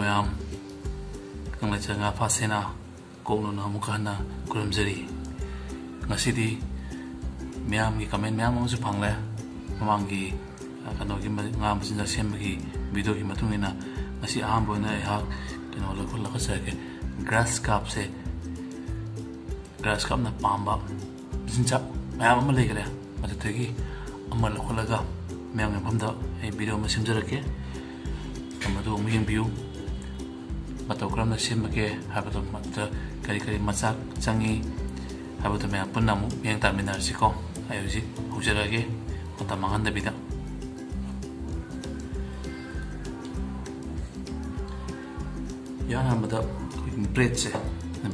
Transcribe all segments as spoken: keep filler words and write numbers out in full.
ꯃꯌꯥꯝ, ꯀꯪꯂꯩꯆꯥ ꯉꯥ ꯐꯥ ꯁꯦꯅꯥ ꯀꯣꯛꯅꯨꯅ ꯑꯃꯨꯛꯀ ꯍꯟꯅ ꯈꯨꯔꯨꯝꯖꯔꯤ꯫ ꯉꯁꯤꯗꯤ ꯃꯌꯥꯝꯒꯤ comment ꯃꯌꯥꯝ ꯑꯃꯁꯨ ꯐꯪꯂꯦ꯫ ꯃꯃꯥꯡꯒꯤ, ꯑ, ꯀꯩꯅꯣꯒꯤ ꯃ-, ꯉꯥ ꯃꯆꯤꯟꯖꯥꯛ ꯁꯦꯝꯕꯒꯤ videoꯒꯤ ꯃꯇꯨꯡ ꯏꯟꯅ ꯉꯁꯤ ꯑꯍꯥꯟꯕ ꯑꯣꯏꯅ ꯑꯩꯍꯥꯛ ꯀꯩꯅꯣ ꯂꯧꯈꯠ-, ꯂꯧꯈꯠꯆꯔꯒꯦ꯫ Grass carpꯁꯦ, grass carpꯅ ꯄꯥꯝꯕ ꯃꯆꯤꯟꯖꯥꯛ ꯃꯌꯥꯝ ꯑꯃ ꯂꯩꯈ꯭ꯔꯦ꯫ ꯃꯗꯨꯗꯒꯤ ꯑꯃ ꯂꯧꯈꯠꯂꯒ ꯃꯌꯥꯝꯒꯤ ꯃꯐꯝꯗ ꯑꯩ video ꯑꯃ ꯁꯦꯝꯖꯔꯛꯀꯦ꯫ ꯃꯗꯨ ꯑꯃꯨꯛ ꯌꯦꯡꯕꯤꯌꯨ꯫ ꯃꯇꯧ ꯀꯔꯝꯅ ꯁꯦꯝꯕꯒꯦ ꯍꯥꯏꯕꯗꯣ, ꯃꯗꯨꯗ ꯀꯔꯤ ꯀꯔꯤ ꯃꯆꯥꯛ ꯆꯪꯉꯤ ꯍꯥꯏꯕꯗꯨ ꯃꯌꯥꯝ ꯄꯨꯟꯅ ꯑꯃꯨꯛ ꯃꯤꯠꯌꯦꯡ ꯇꯥꯃꯤꯟꯅꯔꯁꯤꯀꯣ꯫ ꯑꯩ ꯍꯧꯖꯤꯛ ꯍꯧꯖꯔꯛꯑꯒꯦ, ꯃꯇꯝ ꯃꯥꯡꯍꯟꯗꯕꯤꯗ꯫ ꯏꯍꯥꯟ ꯍꯥꯟꯕꯗ ꯑꯩꯈꯣꯏꯒꯤ breadꯁꯦ,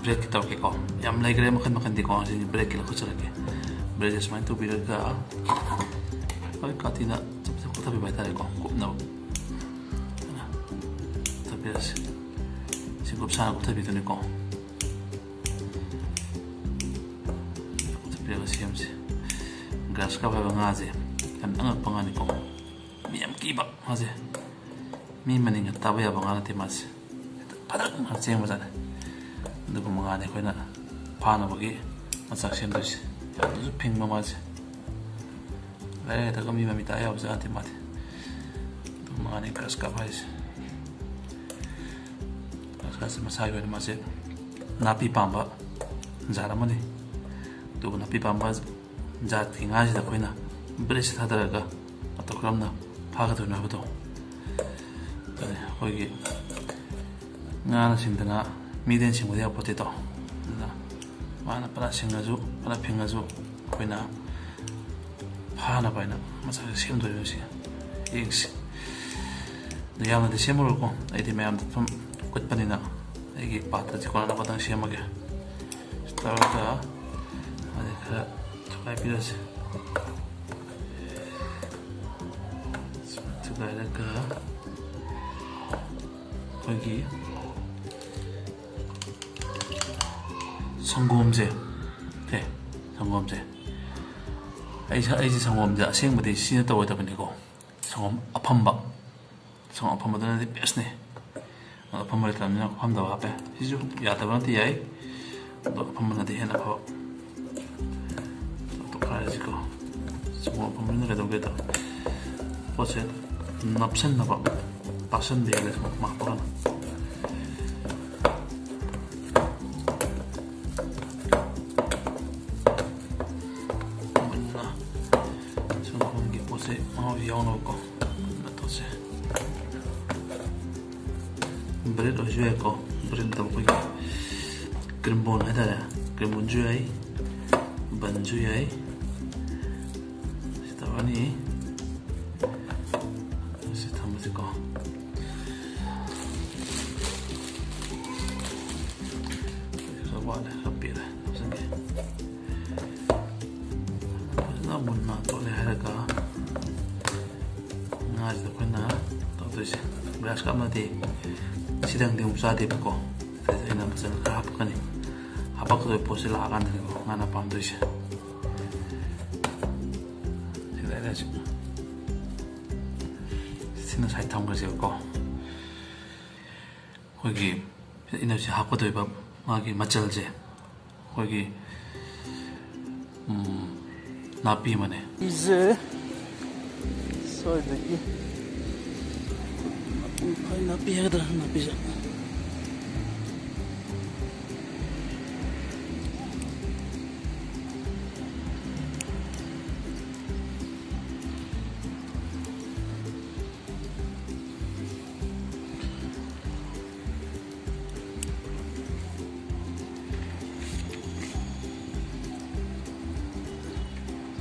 breadꯀꯤ ꯇꯧꯔꯛꯀꯦꯀꯣ꯫ ꯌꯥꯝ ꯂꯩꯈ꯭ꯔꯦ ꯃꯈꯜ ꯃꯈꯜꯗꯤꯀꯣ, ꯉꯁꯤꯗꯤ breadꯀꯤ ꯂꯧꯈꯠꯆꯔꯛꯀꯦ꯫ Breadꯁꯦ ꯁꯨꯃꯥꯏꯅ ꯇꯧꯕꯤꯔꯒ, ꯍꯣꯏ, ꯀꯥꯇꯤꯅ ꯆꯞ ꯆꯞ ꯀꯛꯊꯕꯤꯕ ꯍꯥꯏꯇꯥꯔꯦꯀꯣ, ꯀꯨꯞꯅꯕ ꯀꯛꯊꯕꯤꯔꯁꯤ꯫ ꯁꯤ ꯀꯨꯞꯁꯥꯅ ꯀꯛꯊꯕꯤꯗꯣꯏꯅꯤꯀꯣ꯫ ꯀꯛꯊꯕꯤꯔꯒ ꯁꯦꯝꯁꯤ꯫ Grass carp ꯍꯥꯏꯕ ꯉꯥꯁꯦ ꯌꯥꯝ ꯑꯉꯛꯄ ꯉꯥꯅꯤꯀꯣ꯫ ꯃꯤ ꯌꯥꯝ ꯀꯤꯕ ꯃꯥꯁꯦ꯫ ꯃꯤ ꯃꯅꯤꯡꯒ ꯇꯥꯕ ꯌꯥꯕ ꯉꯥ ꯅꯠꯇꯦ ꯃꯥꯁꯦ꯫ ꯍꯦꯛꯇ ꯐꯗꯛ ꯉꯥꯛ ꯆꯦꯟꯕꯖꯥꯠꯅꯤ꯫ ꯑꯗꯨꯒꯨꯝꯕ ꯉꯥꯅꯤ ꯑꯩꯈꯣꯏꯅ ꯐꯥꯅꯕꯒꯤ ꯃꯆꯥꯛ ꯁꯦꯝꯗꯣꯏꯁꯦ꯫ ꯌꯥꯝꯅꯁꯨ ꯐꯤꯡꯕ ꯃꯥꯁꯦ꯫ ꯂꯥꯏꯔꯤꯛ ꯍꯩꯇ꯭ꯔꯒ ꯃꯤ ꯃꯃꯤ ꯇꯥ ꯌꯥꯕ ꯖꯥꯠ ꯅꯠꯇꯦ ꯃꯥꯗꯤ꯫ ꯑꯗꯨꯒꯨꯝꯕ ꯉꯥꯅꯤ grass carp ꯍꯥꯏꯁꯦ꯫ Grass carpꯁꯦ ꯃꯁꯥꯒꯤ ꯑꯣꯏꯅ ꯃꯥꯁꯦ ꯅꯥꯄꯤ ꯄꯥꯝꯕ ꯖꯥꯠ ꯑꯃꯅꯤ꯫ ꯑꯗꯨꯕꯨ ꯅꯥꯄꯤ ꯄꯥꯝꯕ ꯖꯥꯠꯀꯤ ꯉꯥꯁꯤꯗ ꯑꯩꯈꯣꯏꯅ breadꯁꯦ ꯊꯥꯗꯔꯒ ꯃꯇꯧ ꯀꯔꯝꯅ ꯐꯥꯒꯗꯣꯏꯅꯣ ꯍꯥꯏꯕꯗꯣ꯫ ꯑꯗꯨꯅꯤ ꯑꯩꯈꯣꯏꯒꯤ ꯉꯥꯅ ꯁꯤꯡꯗꯅ ꯃꯤꯗꯤ ꯁꯤꯡꯕꯗꯤ ꯌꯥꯄꯣꯠꯇꯦꯗꯣ꯫ ꯑꯗꯨꯅ ꯃꯥꯅ ꯐꯅ ꯁꯤꯡꯉꯁꯨ, ꯐꯅ ꯐꯤꯡꯉꯁꯨ, ꯑꯩꯈꯣꯏꯅ ꯐꯥꯅꯕ ꯍꯥꯏꯅ ꯃꯆꯥꯛꯁꯦ ꯁꯦꯝꯗꯣꯏꯅꯦ ꯁꯤ꯫ ꯌꯦꯡꯁꯤ꯫ ꯑꯗꯨ ꯌꯥꯝꯅꯗꯤ ꯁꯦꯝꯃꯔꯣꯏꯀꯣ, ꯑꯩꯗꯤ ꯃꯌꯥꯝꯗ ꯁꯨꯝ ꯎꯠꯄꯅꯤꯅ ꯑꯩꯒꯤ ꯄꯥꯇ꯭ꯔꯁꯦ ꯀꯣꯟꯅꯅꯕꯗꯪ ꯁꯦꯝꯃꯒꯦ꯫ ꯁꯤ ꯇꯧꯔꯒ ꯑꯗꯩ ꯈꯔ ꯊꯨꯒꯥꯏꯕꯤꯔꯁꯦ꯫ ꯊꯨꯒꯥꯏꯔꯒ ꯑꯩꯈꯣꯏꯒꯤ ꯁꯪꯒꯣꯝꯁꯦ, ꯁꯦ, ꯁꯪꯒꯣꯝꯁꯦ, ꯑꯩ, ꯑꯩꯁꯦ ꯁꯪꯒꯣꯝꯁꯦ ꯑꯁꯦꯡꯕꯗꯤ ꯁꯤꯅ ꯇꯧꯔꯣꯏꯗꯕꯅꯤꯀꯣ꯫ ꯁꯪꯒꯣꯝ ꯑꯐꯝꯕ, ꯁꯪꯒꯣꯝ ꯑꯐꯝꯕꯗꯨꯅꯗꯤ bestꯅꯤ꯫ ꯑꯗꯣ ꯑꯐꯝꯕ ꯂꯩꯇ꯭ꯔꯕꯅꯤꯅ ꯐꯝꯗꯕ ꯍꯥꯞꯄꯦ꯫ ꯁꯤꯁꯨ ꯌꯥꯗꯕ ꯅꯠꯇꯦ, ꯌꯥꯏ, ꯑꯗꯣ ꯑꯐꯝꯕꯅꯗꯤ ꯍꯦꯟꯅ ꯐꯕ꯫ ꯇꯣꯈꯥꯏꯔꯁꯤꯀꯣ꯫ ꯁꯪꯒꯣꯝ ꯑꯐꯝꯕꯅ ꯀꯩꯗꯧꯒꯦꯗ, ꯄꯣꯠꯁꯦ ꯅꯞꯁꯟꯅꯕ, ꯄꯥꯁꯟꯕ ꯍꯦꯜꯂꯦ ꯁꯪꯒꯣꯝ ꯍꯥꯞꯄꯒꯅ꯫ ꯃꯨꯟꯅ ꯁꯪꯒꯣꯝꯒꯤ ꯄꯣꯠꯁꯦ ꯃꯍꯥꯎꯁꯦ ꯌꯥꯎꯅꯕꯀꯣ ꯃꯨꯟꯅ ꯇꯧꯁꯦ꯫ ꯕ꯭ꯔꯦꯗ ꯑꯣꯏꯔꯁꯨ ꯌꯥꯏꯀꯣ, ꯕ꯭ꯔꯦꯗ ꯅꯠꯇꯕ ꯑꯩꯈꯣꯏꯒꯤ ꯀ꯭ꯔꯤꯝꯕꯣꯟ ꯍꯥꯏꯇꯥꯔꯦ, ꯀ꯭ꯔꯤꯝꯕꯣꯟꯁꯨ ꯌꯥꯏ, ꯕꯟꯁꯨ ꯌꯥꯏ꯫ ꯁꯤ ꯇꯧꯔꯅꯤ꯫ ꯁꯤ ꯊꯝꯃꯁꯤꯀꯣ꯫ ꯈꯔ ꯋꯥꯠꯂꯦ, ꯈꯔ ꯄꯤꯔꯦ, ꯍꯥꯞꯆꯤꯟꯒꯦ꯫ ꯐꯖꯅ ꯃꯨꯟꯅ ꯇꯣꯠꯂꯦ ꯍꯥꯏꯔꯒ ꯉꯥꯁꯤꯗ ꯑꯩꯈꯣꯏꯅ ꯇꯧꯗꯣꯏꯁꯦ, ꯒ꯭ꯔꯥꯁ ꯀꯞ ꯑꯃꯗꯤ ꯁꯤꯗꯪꯗꯤ ꯑꯃꯨꯛ ꯆꯥꯗꯦꯕꯀꯣ꯫ ꯁꯤꯗꯩꯁꯤꯗ ꯑꯩꯅ ꯐꯖꯅ ꯈꯔ ꯍꯥꯞꯄꯛꯀꯅꯤ꯫ ꯍꯥꯞꯄꯛꯀꯗꯣꯏ ꯄꯣꯠꯁꯤ ꯂꯥꯛꯑꯀꯥꯟꯗꯅꯤꯀꯣ ꯉꯥꯅ ꯄꯥꯝꯗꯣꯏꯁꯦ꯫ ꯁꯤꯗ ꯑꯩꯅ ꯁꯤ-, ꯁꯤꯅ ꯁꯥꯏꯠ ꯊꯝꯈ꯭ꯔꯁꯦꯕꯀꯣ꯫ ꯑꯩꯈꯣꯏꯒꯤ ꯏꯅꯞꯁꯦ ꯍꯥꯞꯀꯗꯣꯏꯕ ꯃꯥꯒꯤ ꯃꯆꯜꯁꯦ ꯑꯩꯈꯣꯏꯒꯤ, ꯎꯝ, ꯅꯥꯄꯤ ꯑꯃꯅꯦ꯫ ꯁꯤꯁꯦ ꯁ꯭ꯋꯥꯏꯗꯒꯤ ꯅꯥꯄꯤ ꯍꯥꯏꯒꯗ꯭ꯔꯥ, ꯅꯥꯄꯤꯁꯦ꯫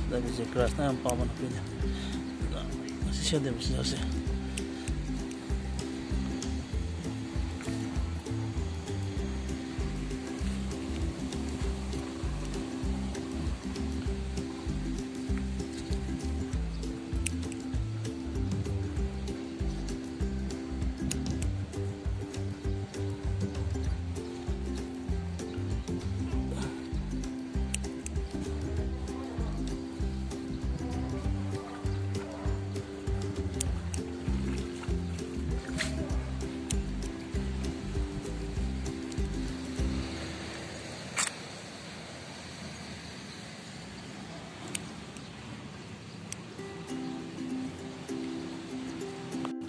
ꯅꯥꯄꯤꯁꯦ ꯒ꯭ꯔꯥꯁꯅ ꯌꯥꯝ ꯄꯥꯝꯕ ꯅꯥꯄꯤꯅꯦ꯫ ꯑꯗ ꯃꯁꯤ ꯁꯦꯝꯗꯣꯏꯕ ꯃꯆꯤꯟꯖꯥꯛꯁꯦ꯫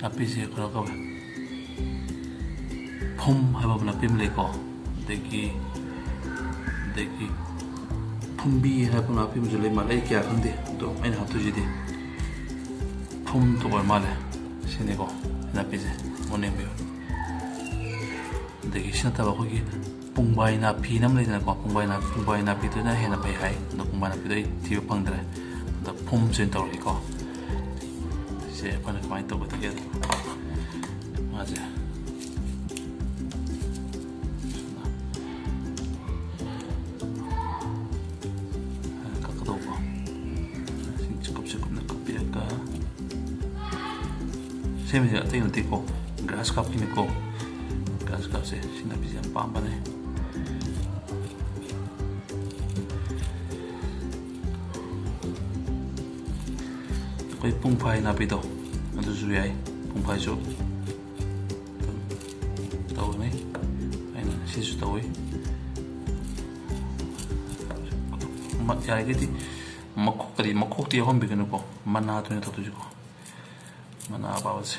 ꯅꯥꯄꯤꯁꯦ ꯀꯩꯅꯣ ꯀꯧꯋꯦ, ꯐꯨꯝ ꯍꯥꯏꯕ ꯑꯃ ꯅꯥꯄꯤ ꯑꯃ ꯂꯩꯀꯣ, ꯑꯗꯒꯤ ꯑꯗꯒꯤ ꯐꯨꯝꯕꯤ ꯍꯥꯏꯕ ꯅꯥꯄꯤ ꯑꯃꯁꯨ ꯂꯩ ꯃꯥꯜꯂꯦ, ꯑꯩ ꯀꯌꯥ ꯈꯪꯗꯦ꯫ ꯑꯗꯣ ꯑꯩꯅ ꯍꯥꯞꯇꯣꯏꯁꯤꯗꯤ ꯐꯨꯝꯗꯣ ꯑꯣꯏꯔ ꯃꯥꯜꯂꯦ꯫ ꯁꯤꯅꯤꯀꯣ ꯅꯥꯄꯤꯁꯦ, ꯃꯨꯟꯅ ꯌꯦꯡꯕꯤꯌꯨ꯫ ꯑꯗꯒꯤ ꯁꯤ ꯅꯠꯇꯕ ꯑꯩꯈꯣꯏꯒꯤ ꯄꯨꯡꯕꯥꯏ ꯅꯥꯄꯤꯅ ꯑꯃ ꯂꯩꯗꯅꯀꯣ, ꯄꯨꯡꯕꯥꯏ ꯅꯥ-, ꯄꯨꯡꯕꯥꯏ ꯅꯥꯄꯤꯗꯨꯅ ꯍꯦꯟꯅ ꯐꯩ ꯍꯥꯏ꯫ ꯑꯗꯣ ꯄꯨꯡꯕꯥꯏ ꯅꯥꯄꯤꯗꯣ ꯑꯩ ꯊꯤꯕ ꯐꯪꯗ꯭ꯔꯦ꯫ ꯑꯗꯣ ꯐꯨꯝꯁꯦ ꯑꯣꯏꯅ ꯇꯧꯔꯒꯦꯀꯣ꯫ ꯁꯦ ꯑꯩꯈꯣꯏꯅ ꯀꯃꯥꯏꯅ ꯇꯧꯒꯗꯒꯦ? ꯃꯥꯁꯦ ꯀꯛꯀꯗꯧꯕ꯫ ꯁꯤ ꯆꯀꯞ ꯆꯀꯞꯅ ꯀꯛꯄꯤꯔꯒ, ꯁꯦꯝꯃꯤꯁꯦ ꯑꯇꯩ ꯅꯠꯇꯦꯀꯣ, grass carpꯀꯤꯅꯤꯀꯣ꯫ Grass carpꯁꯦ ꯁꯤ ꯅꯥꯄꯤꯁꯦ ꯌꯥꯝ ꯄꯥꯝꯕꯅꯦ꯫ ꯑꯩꯈꯣꯏ ꯄꯨꯡꯐꯥꯏ ꯅꯥꯄꯤꯗꯣ ꯑꯗꯨꯁꯨ ꯌꯥꯏ, ꯄꯨꯡꯐꯥꯏꯁꯨ ꯑꯗꯨꯝ ꯇꯧꯒꯅꯤ꯫ ꯑꯩꯅ ꯁꯤꯁꯨ ꯇꯧꯏ꯫ ꯃ-, ꯌꯥꯔꯤꯈꯩꯗꯤ ꯃꯈꯣꯛ, ꯀꯔꯤ, ꯃꯈꯣꯛꯇꯤ ꯌꯥꯎꯍꯟꯕꯤꯒꯅꯨꯀꯣ, ꯃꯅꯥꯗꯨꯅ ꯇꯧꯗꯣꯏꯁꯤꯀꯣ꯫ ꯃꯅꯥ ꯑꯄꯥꯕꯁꯦ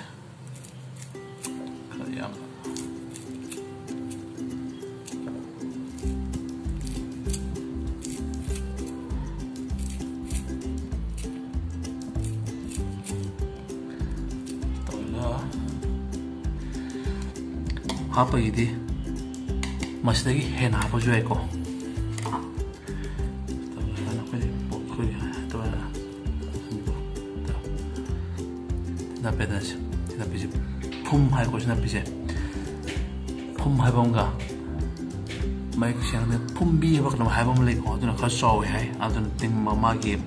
ꯈꯔ ꯌꯥꯝꯅ ꯇꯧꯔꯒ ꯍꯥꯞꯄꯒꯤꯗꯤ ꯃꯁꯤꯗꯒꯤ ꯍꯦꯟꯅ ꯍꯥꯞꯄꯁꯨ ꯌꯥꯏꯀꯣ꯫ ꯇꯧꯔꯀꯥꯟꯗ ꯑꯩꯈꯣꯏ ꯄꯣꯠ ꯑꯩꯈꯣꯏ ꯇꯧꯔꯒ ꯅꯥꯄꯤꯗꯅ ꯁꯤ ꯅꯥꯄꯤꯁꯦ ꯐꯨꯝ ꯍꯥꯏꯀꯣ꯫ ꯁꯤ ꯅꯥꯄꯤꯁꯦ ꯐꯨꯝ ꯍꯥꯏꯕ ꯑꯃꯒ ꯃꯌꯦꯛ ꯁꯦꯡꯅ ꯐꯨꯝꯕꯤ ꯍꯥꯏꯕ ꯀꯩꯅꯣꯝ ꯍꯥꯏꯕ ꯑꯃ ꯂꯩꯀꯣ꯫ ꯑꯗꯨꯅ ꯈꯔ ꯆꯥꯎꯋꯦ ꯍꯥꯏ꯫ ꯑꯗꯨꯅ ꯇꯤꯡ ꯃꯥꯒꯤ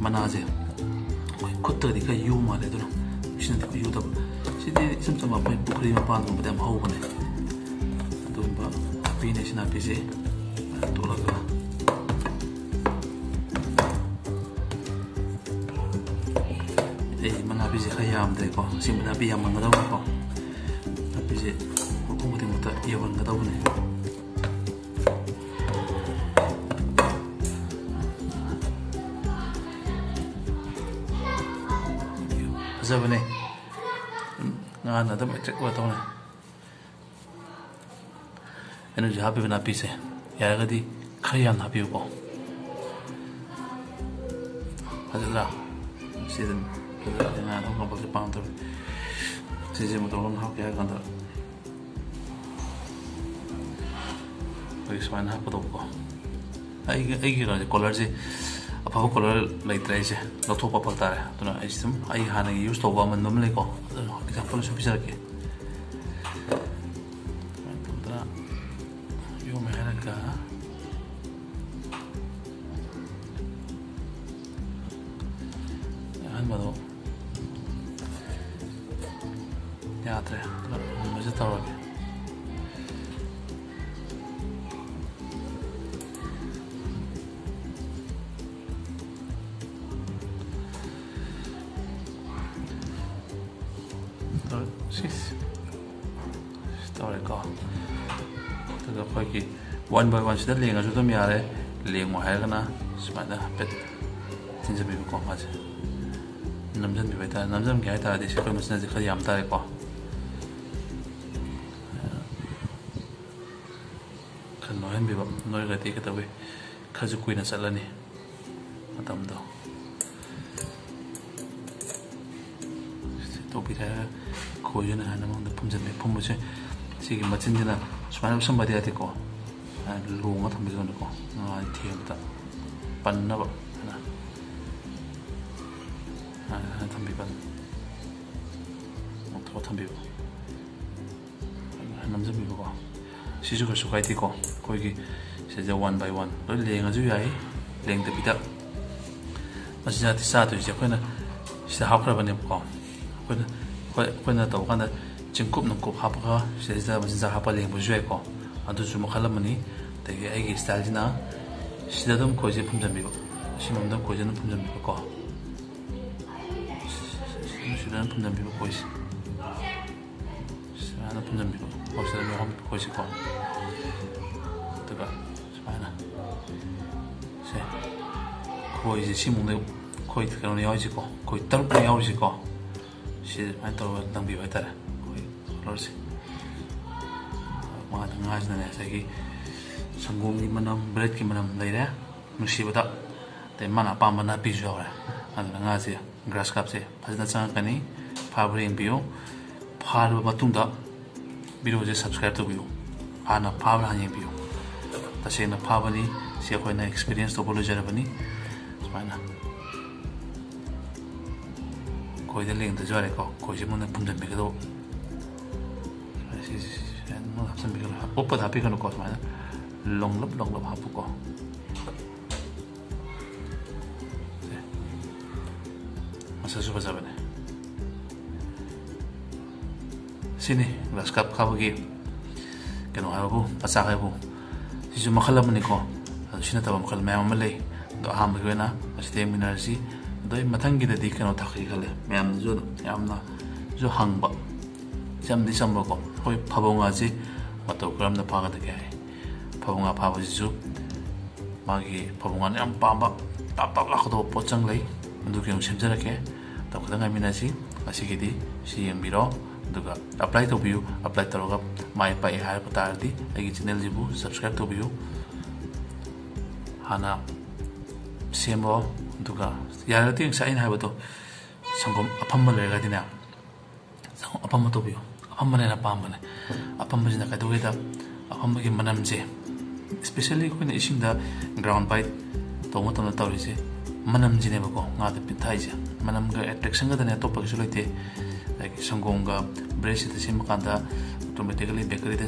ꯃꯅꯥꯁꯦ ꯑꯩꯈꯣꯏ ꯈꯨꯠꯇꯒꯗꯤ ꯈꯔ ꯌꯨ ꯃꯥꯜꯂꯦ꯫ ꯑꯗꯨꯅ ꯁꯤꯅꯗꯤ ꯈꯔ ꯌꯨꯗꯕ꯫ ꯁꯤꯗꯤ ꯏꯆꯝ ꯆꯝꯕ ꯑꯩꯈꯣꯏ ꯄꯨꯈ꯭ꯔꯤ ꯃꯄꯥꯟꯒꯨꯝꯕꯗ ꯌꯥꯝ ꯍꯧꯕꯅꯦ꯫ ꯑꯗꯨꯒꯨꯝꯕ ꯅꯥꯄꯤꯅꯦ ꯁꯤ ꯅꯥꯄꯤꯁꯦ꯫ ꯇꯣꯠꯂꯒ ꯑꯩ ꯃꯅꯥꯄꯤꯁꯦ ꯈꯔ ꯌꯥꯝꯗ꯭ꯔꯦꯀꯣ꯫ ꯁꯤ ꯅꯥꯄꯤ ꯌꯥꯝꯃꯟꯒꯗꯧꯕꯀꯣ꯫ ꯅꯥꯄꯤꯁꯦ ꯃꯐꯝ ꯈꯨꯗꯤꯡꯃꯛꯇ ꯌꯧꯍꯟꯒꯗꯧꯕꯅꯦ꯫ ꯐꯖꯕꯅꯦ꯫ ꯉꯥꯅ ꯑꯗꯨꯝ ꯑꯦꯇ꯭ꯔꯦꯛ ꯑꯣꯏ ꯇꯧꯅꯤ꯫ ꯑꯩꯅ ꯍꯧꯖꯤꯛ ꯍꯥꯞꯄꯤꯕ ꯅꯥꯄꯤꯁꯦ ꯌꯥꯔꯒꯗꯤ ꯈꯔ ꯌꯥꯝꯅ ꯍꯥꯞꯄꯤꯌꯨꯀꯣ꯫ ꯐꯖꯗ꯭ꯔꯥ? ꯁꯤ ꯑꯗꯨꯝ ꯐꯖꯗ꯭ꯔꯥ? ꯉꯥ ꯑꯗꯨꯝ ꯀꯝꯄꯜꯁꯔꯤ ꯄꯥꯝꯗꯕ꯫ ꯁꯤꯁꯦ ꯃꯇꯧ ꯑꯃ ꯍꯥꯞꯀꯦ ꯍꯥꯏꯔ ꯀꯥꯟꯗ ꯑꯩꯈꯣꯏ ꯁꯨꯃꯥꯏꯅ ꯍꯥꯞꯀꯗꯧꯕꯀꯣ꯫ ꯑꯩꯒꯤ ꯑꯩꯒꯤ ꯀꯩꯅꯣꯁꯦ, ꯀꯣꯂꯔꯁꯦ ꯑꯐꯕ ꯀꯣꯂꯔ ꯂꯩꯇ꯭ꯔꯦ, ꯑꯩꯁꯦ ꯂꯧꯊꯣꯛꯄ ꯐꯔꯛ ꯇꯥꯔꯦ꯫ ꯑꯗꯨꯅ ꯑꯩꯁꯦ ꯁꯨꯝ ꯑꯩ ꯍꯥꯟꯅꯒꯤ ꯌꯨꯁ ꯇꯧꯕ ꯑꯃꯟꯕ ꯑꯃ ꯂꯩꯀꯣ, ꯑꯗꯨꯅ ꯑꯦꯛꯖꯥꯝꯄꯜ ꯁꯨꯝ ꯄꯤꯖꯔꯛꯀꯦ꯫ ꯁꯨꯃꯥꯏꯅ ꯇꯧꯗꯅ ꯌꯣꯝꯃꯦ ꯍꯥꯏꯔꯒ ꯑꯍꯥꯟꯕꯗꯣ ꯌꯥꯗ꯭ꯔꯦ, ꯑꯗꯨꯅ ꯑꯍꯨꯝꯕꯁꯦ ꯇꯧꯔꯒꯦ꯫ ꯁꯤꯁ ꯇꯧꯔꯦꯀꯣ꯫ ꯑꯗꯨꯒ ꯑꯩꯈꯣꯏꯒꯤ ꯋꯥꯟ ꯕꯥꯏ ꯋꯥꯟꯁꯤꯗ ꯂꯦꯡꯉꯁꯨ ꯑꯗꯨꯝ ꯌꯥꯔꯦ꯫ ꯂꯦꯡꯉꯣ ꯍꯥꯏꯔꯒꯅ ꯁꯨꯃꯥꯏꯅ ꯍꯥꯏꯐꯦꯠ ꯊꯤꯟꯖꯤꯟꯕꯤꯕꯀꯣ, ꯃꯥꯁꯦ ꯅꯝꯁꯤꯟꯕꯤꯕ ꯍꯥꯏꯇꯥꯔꯦ꯫ ꯅꯝꯁꯤꯟꯒꯦ ꯍꯥꯏꯇꯥꯔꯗꯤ ꯁꯤ ꯑꯩꯈꯣꯏ ꯃꯁꯤꯅꯁꯦ ꯈꯔ ꯌꯥꯝ ꯇꯥꯔꯦꯀꯣ꯫ ꯈꯔ ꯅꯣꯏꯍꯟꯕꯤꯕ, ꯅꯣꯏꯔꯒꯗꯤ ꯀꯩꯗꯧꯋꯤ, ꯈꯔꯁꯨ ꯀꯨꯏꯅ ꯆꯠꯂꯅꯤ ꯃꯇꯝꯗꯣ꯫ ꯇꯧꯕꯤꯔꯦ꯫ ꯈꯣꯏꯁꯤꯅ ꯍꯥꯟꯅ ꯃꯉꯣꯟꯗ ꯐꯨꯝꯖꯤꯟꯕꯤ꯫ ꯐꯨꯝꯕꯁꯦ ꯁꯤꯒꯤ ꯃꯆꯤꯟꯁꯤꯅ ꯁꯨꯃꯥꯏꯅ ꯎꯞꯁꯟꯕꯗꯤ ꯌꯥꯗꯦꯀꯣ꯫ ꯁꯨꯃꯥꯏꯅ ꯂꯣꯡꯉ ꯊꯝꯕꯤꯗꯧꯅꯤꯀꯣ꯫ ꯉꯥꯁꯦ ꯊꯦꯡꯕꯗ ꯄꯟꯅꯕ ꯍꯥꯏꯅ꯫ ꯁꯨꯃꯥꯏꯅ ꯊꯝꯕꯤꯕ꯫ ꯂꯧꯊꯣꯛꯑ ꯊꯝꯕꯤꯕ꯫ ꯅꯝꯁꯤꯟꯕꯤꯕꯀꯣ꯫ ꯁꯤꯁꯨ ꯀꯩꯁꯨ ꯀꯥꯏꯗꯦꯀꯣ꯫ ꯑꯩꯈꯣꯏꯒꯤ ꯁꯤꯗ ꯋꯥꯟ ꯕꯥꯏ ꯋꯥꯟ ꯂꯣꯏ ꯂꯦꯡꯉꯁꯨ ꯌꯥꯏ, ꯂꯦꯡꯗꯕꯤꯗ꯫ ꯃꯆꯤꯟꯖꯥꯛꯇꯤ ꯆꯥꯗꯣꯏꯁꯦ ꯑꯩꯈꯣꯏꯅ ꯁꯤꯗ ꯍꯥꯞꯈ꯭ꯔꯕꯅꯦꯕꯀꯣ꯫ ꯑꯩꯈꯣꯏꯅ, ꯑꯩꯈꯣꯏ, ꯑꯩꯈꯣꯏꯅ ꯇꯧꯕ ꯀꯥꯟꯗ ꯆꯤꯡꯀꯨꯞ ꯅꯨꯡꯀꯨꯞ ꯍꯥꯞꯄꯒ ꯁꯤꯗꯩꯁꯤꯗ ꯃꯆꯤꯟꯖꯥꯛ ꯍꯥꯞꯄ ꯂꯦꯡꯕꯁꯨ ꯌꯥꯏꯀꯣ꯫ ꯑꯗꯨꯁꯨ ꯃꯈꯜ ꯑꯃꯅꯤ꯫ ꯑꯗꯒꯤ ꯑꯩꯒꯤ ꯁ꯭ꯇꯥꯏꯜꯁꯤꯅ ꯁꯤꯗ ꯑꯗꯨꯝ ꯈꯣꯏꯁꯦ ꯐꯨꯝꯖꯟꯕꯤꯕ, ꯁꯤ ꯃꯅꯨꯡꯗ ꯈꯣꯏꯁꯦ ꯑꯗꯨꯝ ꯐꯨꯝꯖꯟꯕꯤꯕꯀꯣ꯫ ꯁꯤꯗ ꯑꯗꯨꯝ ꯐꯨꯝꯖꯟꯕꯤꯕ ꯈꯣꯏꯁꯦ꯫ ꯁꯨꯃꯥꯏꯅ ꯐꯨꯝꯖꯟꯕꯤꯕ, ꯈꯣꯏꯁꯤꯗ ꯑꯗꯨꯝ ꯌꯥꯎꯍꯟꯕꯤꯕ ꯈꯣꯏꯁꯦꯀꯣ꯫ ꯑꯗꯨꯒ ꯁꯨꯃꯥꯏꯅ ꯁꯦ, ꯈꯣꯏꯁꯦ ꯁꯤ ꯃꯅꯨꯡꯗ ꯈꯣꯏ ꯀꯩꯅꯣꯅ ꯌꯥꯎꯔꯤꯁꯦꯀꯣ, ꯈꯣꯏ ꯇꯔꯨꯛꯅ ꯌꯥꯎꯔꯤꯁꯦꯀꯣ꯫ ꯁꯤ ꯁꯨꯃꯥꯏꯅ ꯇꯧꯔꯒ ꯂꯪꯕꯤꯕ ꯍꯥꯏꯇꯥꯔꯦ, ꯑꯩꯈꯣꯏ ꯀꯂꯔꯁꯦ꯫ ꯃꯥꯅ ꯉꯥꯁꯤꯅꯅꯦ ꯉꯁꯥꯏꯒꯤ ꯁꯪꯒꯣꯝꯒꯤ ꯃꯅꯝ, ꯕ꯭ꯔꯦꯗꯀꯤ ꯃꯅꯝ ꯂꯩꯔꯦ ꯅꯨꯡꯁꯤꯕꯗ, ꯑꯗꯩ ꯃꯥꯅ ꯑꯄꯥꯝꯕ ꯅꯥꯄꯤꯁꯨ ꯌꯥꯎꯔꯦ꯫ ꯑꯗꯨꯅ ꯉꯥꯁꯦ, ꯒ꯭ꯔꯥꯁ ꯀꯥꯞꯁꯦ ꯐꯖꯅ ꯆꯪꯉꯛꯀꯅꯤ꯫ ꯐꯥꯕ꯭ꯔꯥ ꯌꯦꯡꯕꯤꯌꯨ꯫ ꯐꯥꯔꯕ ꯃꯇꯨꯡꯗ ꯚꯤꯗꯤꯑꯣꯁꯦ ꯁꯕꯁꯀ꯭ꯔꯥꯏꯕ ꯇꯧꯕꯤꯌꯨ꯫ ꯍꯥꯟꯅ ꯐꯥꯕ꯭ꯔꯥ ꯍꯥꯟꯅ ꯌꯦꯡꯕꯤꯌꯨ꯫ ꯇꯁꯦꯡꯅ ꯐꯥꯕꯅꯤ꯫ ꯁꯤ ꯑꯩꯈꯣꯏꯅ ꯑꯦꯛꯁꯄꯤꯔꯤꯌꯦꯟꯁ ꯇꯧꯕ ꯂꯣꯏꯖꯔꯕꯅꯤ꯫ ꯁꯨꯃꯥꯏꯅ ꯈꯣꯏꯗ ꯂꯦꯡꯗꯁꯨ ꯌꯥꯔꯦꯀꯣ꯫ ꯈꯣꯏꯁꯦ ꯃꯨꯟꯅ ꯐꯨꯝꯖꯤꯟꯕꯤꯒꯗꯧꯕ꯫ ꯁꯤ, ꯁꯤ, ꯁꯤ, ꯁꯤ ꯃꯨꯟꯅ ꯍꯥꯞꯆꯤꯟꯕꯤꯒꯅꯨ꯫ ꯑꯣꯞꯄꯗ ꯍꯥꯞꯄꯤꯒꯅꯨꯀꯣ꯫ ꯁꯨꯃꯥꯏꯅ ꯂꯣꯡꯂꯞ ꯂꯣꯡꯂꯞ ꯍꯥꯞꯄꯨꯀꯣ꯫ ꯁꯦ꯫ ꯃꯁꯛꯁꯨ ꯐꯖꯕꯅꯦ꯫ ꯁꯤꯅꯤ ꯒ꯭ꯔꯥꯁ ꯀꯥꯞ ꯐꯥꯕꯒꯤ ꯀꯩꯅꯣ ꯍꯥꯏꯕꯕꯨ, ꯃꯆꯥꯛ ꯍꯥꯏꯕꯨ꯫ ꯁꯤꯁꯨ ꯃꯈꯜ ꯑꯃꯅꯤꯀꯣ꯫ ꯑꯗꯨ ꯁꯤ ꯅꯠꯇꯕ ꯃꯈꯜ ꯃꯌꯥꯝ ꯑꯃ ꯂꯩ꯫ ꯑꯗꯣ ꯑꯍꯥꯟꯕꯒꯤ ꯑꯣꯏꯅ ꯑꯁꯤꯗ ꯌꯦꯡꯃꯤꯟꯅꯔꯁꯤ꯫ ꯑꯗꯣ ꯑꯩ ꯃꯊꯪꯒꯤꯗꯗꯤ ꯀꯩꯅꯣ ꯊꯥꯛꯀꯦ ꯈꯜꯂꯦ꯫ ꯃꯌꯥꯝꯅꯁꯨ ꯑꯗꯨꯝ ꯌꯥꯝꯅꯁꯨ ꯍꯪꯕ, ꯏꯆꯝꯗꯤ ꯆꯝꯕꯀꯣ꯫ ꯑꯩꯈꯣꯏ ꯐꯥꯕꯧ ꯉꯥꯁꯤ ꯃꯇꯧ ꯀꯔꯝꯅ ꯐꯥꯒꯗꯒꯦ ꯍꯥꯏ꯫ ꯐꯥꯕꯧ ꯉꯥ ꯐꯥꯕꯁꯤꯁꯨ ꯃꯥꯒꯤ ꯐꯥꯕꯧ ꯉꯥꯅ ꯌꯥꯝ ꯄꯥꯝꯕ ꯇꯥꯞ ꯇꯥꯞ ꯂꯥꯎꯒꯗꯧꯕ ꯄꯣꯠ ꯆꯪ ꯂꯩ꯫ ꯑꯗꯨꯒꯤ ꯑꯃꯨꯛ ꯁꯦꯝꯖꯔꯛꯀꯦ꯫ ꯃꯇꯝ ꯈꯛꯇꯪ ꯉꯥꯏꯃꯤꯟꯅꯁꯤ꯫ ꯉꯁꯤꯒꯤꯗꯤ ꯁꯤ ꯌꯦꯡꯕꯤꯔꯣ, ꯑꯗꯨꯒ ꯑꯦꯄ꯭ꯂꯥꯏ ꯇꯧꯕꯤꯌꯨ꯫ ꯑꯦꯄ꯭ꯂꯥꯏ ꯇꯧꯔꯒ ꯃꯥꯏ ꯄꯥꯛꯑꯦ ꯍꯥꯏꯔꯛꯄ ꯇꯥꯔꯗꯤ ꯑꯩꯒꯤ ꯆꯦꯅꯦꯜꯁꯤꯕꯨ ꯁꯕꯁꯀ꯭ꯔꯥꯏꯕ ꯇꯧꯕꯤꯌꯨ꯫ ꯍꯥꯟꯅ ꯁꯦꯝꯃꯣ, ꯑꯗꯨꯒ ꯌꯥꯔꯒꯗꯤ ꯉꯁꯥꯏ ꯑꯩꯅ ꯍꯥꯏꯕꯗꯣ, ꯁꯪꯒꯣꯝ ꯑꯐꯝꯕ ꯂꯩꯔꯒꯗꯤꯅꯦ, ꯁꯪꯒꯣꯝ ꯑꯐꯝꯕ ꯇꯧꯕꯤꯌꯨ꯫ ꯑꯐꯝꯕꯅ ꯍꯦꯟꯅ ꯄꯥꯝꯕꯅꯦ꯫ ꯑꯐꯝꯕꯁꯤꯅ ꯀꯩꯗꯧꯒꯦꯗ, ꯑꯐꯝꯕꯒꯤ ꯃꯅꯝꯁꯦ, especially ꯑꯩꯈꯣꯏꯅ ꯏꯁꯤꯡꯗ ꯒ꯭ꯔꯥꯎꯟ ꯕꯥꯏꯠ ꯇꯧꯕ ꯃꯇꯝꯗ ꯇꯧꯔꯤꯁꯦ ꯃꯅꯝꯁꯤꯅꯦꯕꯀꯣ, ꯉꯥꯗ ꯄꯤꯊꯥꯏꯁꯦ꯫ ꯃꯅꯝꯒ ꯑꯦꯇ꯭ꯔꯦꯛꯁꯟꯒꯗꯅꯦ, ꯑꯇꯣꯞꯄ ꯀꯩꯁꯨ ꯂꯩꯇꯦ꯫ ꯑꯗꯒꯤ ꯁꯪꯒꯣꯝꯒ ꯕ꯭ꯔꯦꯗꯁꯤꯗ ꯁꯦꯝꯕ ꯀꯥꯟꯗ ꯑꯣꯇꯣꯃꯦꯇꯤꯀꯦꯂꯤ ꯕꯦꯀꯔꯤꯗ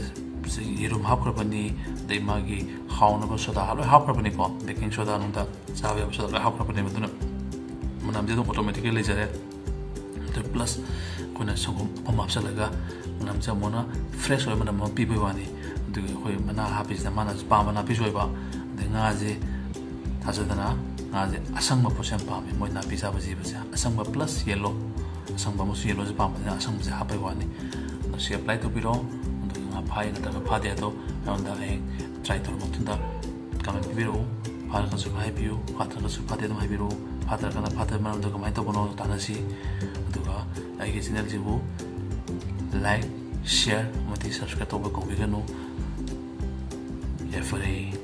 ꯌꯦꯔꯨꯝ ꯍꯥꯞꯈ꯭ꯔꯕꯅꯤ, ꯑꯗꯩ ꯃꯥꯒꯤ ꯍꯥꯎꯅꯕ ꯁꯣꯗꯥ ꯂꯣꯏ ꯍꯥꯞꯈ꯭ꯔꯕꯅꯤꯀꯣ, ꯕꯦꯀꯤꯡ ꯁꯣꯗꯥ ꯅꯨꯡꯗ ꯆꯥꯕ ꯌꯥꯕ ꯁꯣꯗꯥ ꯂꯣꯏ ꯍꯥꯞꯈ꯭ꯔꯕꯅꯦꯕ꯫ ꯑꯗꯨꯅ ꯃꯅꯝꯁꯦ ꯑꯗꯨꯝ ꯑꯣꯇꯣꯃꯦꯇꯤꯀꯦꯂꯤ ꯂꯩꯖꯔꯦ꯫ ꯑꯗꯨ ꯄ꯭ꯂꯁ ꯑꯩꯈꯣꯏꯅ ꯁꯪꯒꯣꯝ ꯑꯐꯝꯕ ꯍꯥꯞꯆꯤꯜꯂꯒ ꯃꯅꯝꯁꯦ ꯑꯃꯨꯛ ꯍꯦꯟꯅ ꯐ꯭ꯔꯦꯁ ꯑꯣꯏꯕ ꯃꯅꯝ ꯑꯃ ꯄꯤꯕꯒꯤ ꯋꯥꯅꯤ꯫ ꯑꯗꯨꯒꯤ ꯑꯩꯈꯣꯏ ꯃꯅꯥ ꯍꯥꯞꯄꯤꯁꯤꯅ ꯃꯥꯅꯁꯨ ꯄꯥꯝꯕ ꯅꯥꯄꯤꯁꯨ ꯑꯣꯏꯕ, ꯑꯗꯩ ꯉꯥꯁꯦ ꯊꯥꯖꯗꯅ ꯉꯥꯁꯦ ꯑꯁꯪꯕ ꯄꯣꯠꯁꯦ ꯌꯥꯝ ꯄꯥꯝꯃꯦ꯫ ꯃꯣꯏ ꯅꯥꯄꯤ ꯆꯥꯕ ꯖꯤꯕꯁꯦ ꯑꯁꯪꯕ ꯄ꯭ꯂꯁ ꯌꯦꯜꯂꯣ, ꯑꯁꯪꯕ ꯑꯃꯁꯨ ꯌꯦꯜꯂꯣꯁꯦ ꯄꯥꯝꯕꯅꯤꯅ ꯑꯁꯪꯕꯁꯦ ꯍꯥꯞꯄꯒꯤ ꯋꯥꯅꯤ꯫ ꯑꯗꯣ ꯁꯤ ꯑꯦꯄ꯭ꯂꯥꯏ ꯇꯧꯕꯤꯔꯣ꯫ ꯑꯗꯨꯒ ꯉꯥ ꯐꯥꯏ ꯅꯠꯇ꯭ꯔꯒ ꯐꯥꯗꯦ ꯑꯗꯣ ꯑꯩꯉꯣꯟꯗ ꯍꯌꯦꯡ ꯇ꯭ꯔꯥꯏ ꯇꯧꯔ ꯃꯇꯨꯡꯗ ꯀꯃꯦꯟ ꯄꯤꯕꯤꯔꯛꯎ꯫ ꯐꯥꯔꯒꯁꯨ ꯍꯥꯏꯕꯤꯌꯨ, ꯐꯥꯠꯇ꯭ꯔꯒꯁꯨ ꯐꯥꯠꯇꯦ ꯑꯗꯨꯝ ꯍꯥꯏꯕꯤꯔꯛꯎ꯫ ꯐꯥꯠꯇ꯭ꯔꯒꯅ ꯐꯥꯠꯇꯕꯒꯤ ꯃꯔꯝꯗꯣ ꯀꯃꯥꯏꯅ ꯇꯧꯕꯅꯣ ꯇꯥꯟꯅꯁꯤ꯫ ꯑꯗꯨꯒ ꯑꯩꯒꯤ ꯆꯦꯅꯦꯜꯁꯤꯕꯨ like, share ꯑꯃꯗꯤ subscribe ꯇꯧꯕ ꯀꯥꯎꯕꯤꯒꯅꯨ꯫ ꯌꯥꯏꯐꯔꯦ꯫